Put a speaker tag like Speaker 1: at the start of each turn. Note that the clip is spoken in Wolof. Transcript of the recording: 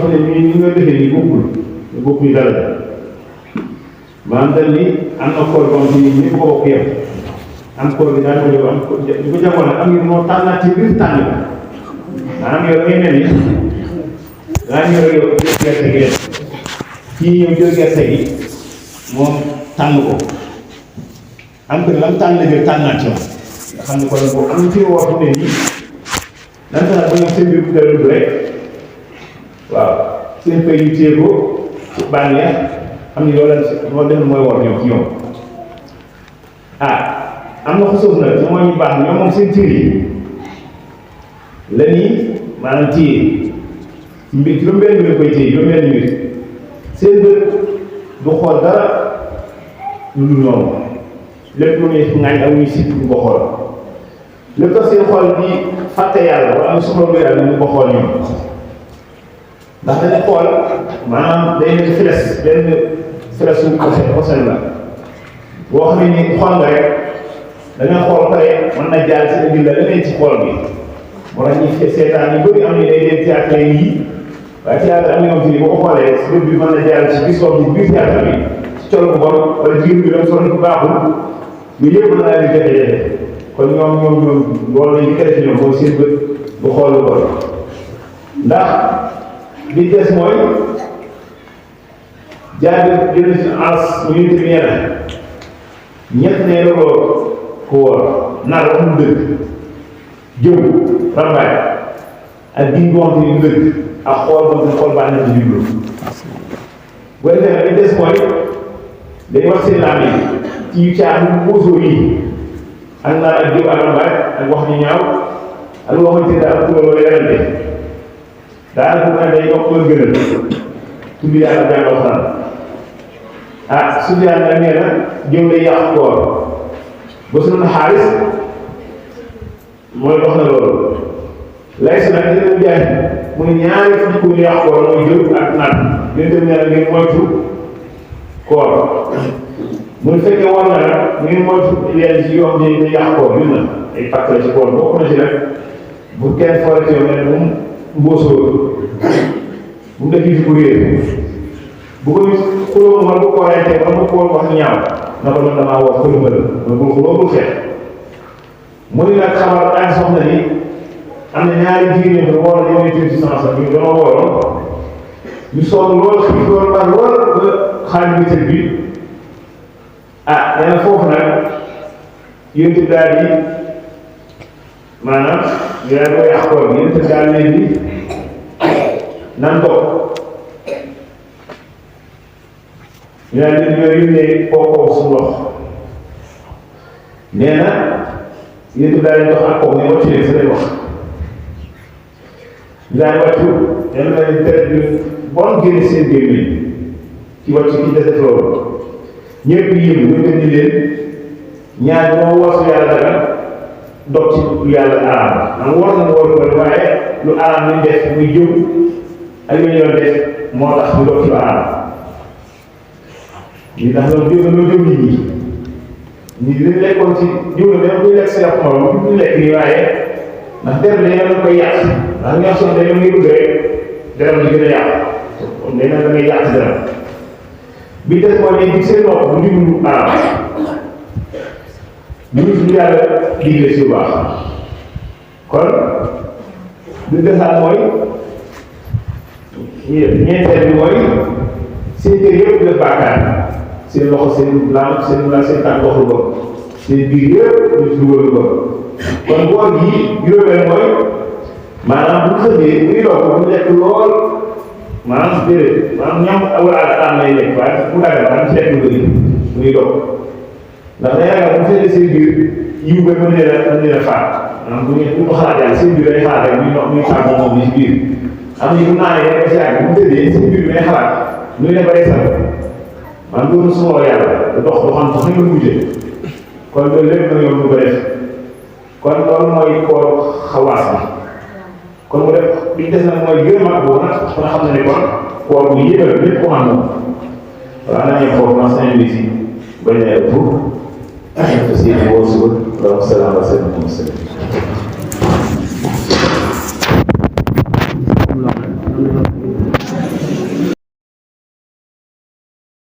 Speaker 1: fi ne nii ni nga defee nii bokkul dara maanaam dañ ni am na koor boo xam ne ñëpp ko bokk yem am koor bi daal di ko am di ko jàppoon nag am ngir moo tànnaat ci biir tànn bi maanaam yow da ngay mel ni daa ñëw yow jël gerte gi def kii ñëw jël gerte gi moom tànn ko am ko lam tànn la jël tànnaat ci nga xam ne kon boobu am na fi wax bu ne nii nan tax ba ñoom seen biir bu dara rek waaw seen pay yu téye ko bànneex xam ne loolu moo dem mooy war ñoom ci ñoom am na xusuus nag ci mooy ñu baax ñoom moom seen cër yi la nii maanaam téye ci mbir juróom-benn mbir koy téye juróom-benn mbir seen bët du xool dara lu dul ñoom lépp lu muy ŋaañ ak muy sit du ko xool lépp tax seen xool di fàtte yàlla wala am soxla lu yàlla ñu ko xool ñoom ndax dañu xool maanaam day nekk files benn filesu osen la boo xam ne ni xool nga rek da nga xool pare mën na jaar si indi la leneen ci xool bi moo tax ñuy seetaan yu bëri am ni day dem théâtre yi waaye théâtre am na ñoom ci boo ko xoolee si bët bi mën na jaar ci gis wax bi biir théâtre bi ci col bu bon wala jigéen bi dem sol bu baaxul yooyu yëpp mën naa di jafe-jafe kon ñoom loolu lañu tere ci ñoom mooy seen bët bu xool lu bon ndax li des mooy jaar jël ci ans mu yëngu ñett ne looloo ko wóor nar wax mu dëgg jëw rambaay ak diñ boo xam ne dëgg ak xool baax na ci jublu bu defee li des mooy day wax seen laam yi ci yu caaxaan yu boosoo yi ak nar ak jëw ak rambaay ak wax ñu ñaaw ak loo xamante ne daal pour loolu yarante daanaka bu day yokk loolu gënal tudd yàlla jàng alxuraan su dee nag nee na jëw lay yàq koor ba su doon xaalis mooy dox na loolu lay si nag dina jaay mu ne ñaari fukki ku yàq koor mooy jëw ak naan leen dem nee na ngeen moytu koor mu ne fekkee war na nag ngeen moytu leen ci yoo xam ne day yàq koor yu na ay pàcc la ci koor bokk na ci nag bu kenn foree ci yow ne moom mboosoo bu mu def yi fi ko réer bu ko nit xuloo man bu ko reytee man bu ko wax ñaaw na ko man damaa wax xuluma la man bul xuloo bul xeex mu ni nag xamal daan soxna ni am na ñaari jigéen ñi war a ñëw ci ci sens ñu dama waroon ñu sonn lool xiif lool ba lool ba xaaj bi tëj bi nee na foofu nag yéen daal di maanaam ñu daal koy yàq koor bi yéen daal leen di nan toog ñu daal di ñoo yónnee kookoo su ndox nee na yéen daal di dox ak kooku ne wàccu leen sa lay wax ñu daal wàccu nee na leen tere bi bon génne seen gémmiñ ci wàccu ci deset loolu ñëpp yëngu ñu gën di leen ñaar moo wasu yàlla daga dog ci lu yàlla araam am war na war ko waaye lu araam ñu def muy jëm ak yu ñu def moo tax ñu dog ci lu araam ñi tax loolu jëm nit ñi ñi dañ lekkoon ci jiw la dañ koy lekk sa yàpp morom ñu lekk nii waaye ndax der bi dañoo koy yàq ndax ñoo xam ne dañoo ngi bëgg rek deram di gën a yàq kon dañ da ngay yàq deram bi des mooy ne seen nopp bu ñu lu araam ñu yàlla digle si baax kon lu desaat mooy ñeenteel bi mooy seen kër yëpp def bàkkaar seen loxo seen laam seen tànk doxul ko seen biir yëpp ñu ci dugal ko kon boor gi juróomeel mooy maanaam bu xëddee muy doog bu lekk lool maanaam déedéet maanaam ñam wala alam lay lekk waaye bu dagal maanaam ci lekk lu bëri muy doog ndax day ragal bu fekkee seen biir yiw ba mën leen a faat maanaam bu ñu ko xalaat yàlla seen biir day xalaat rek muy faat moom ci biir am na bu naanee rek si yàgg bu tëddee seen biir bi day xalaat muy ne bare sax man dootu suma yàlla dox xam sax ni nga mujjee kon loolu lépp na ñoom ñu ko def kon loolu mooy koor xawaas bi kon mu def li des nag mooy gën a mag boobu nag kon xam na ne kon koor bu yëgal lépp ko xam moom waaw naa ñëw foofu ma 5 minutes yi bañ a ëpp. Terima kasih. Wassalamualaikum warahmatullahi wabarakatuh.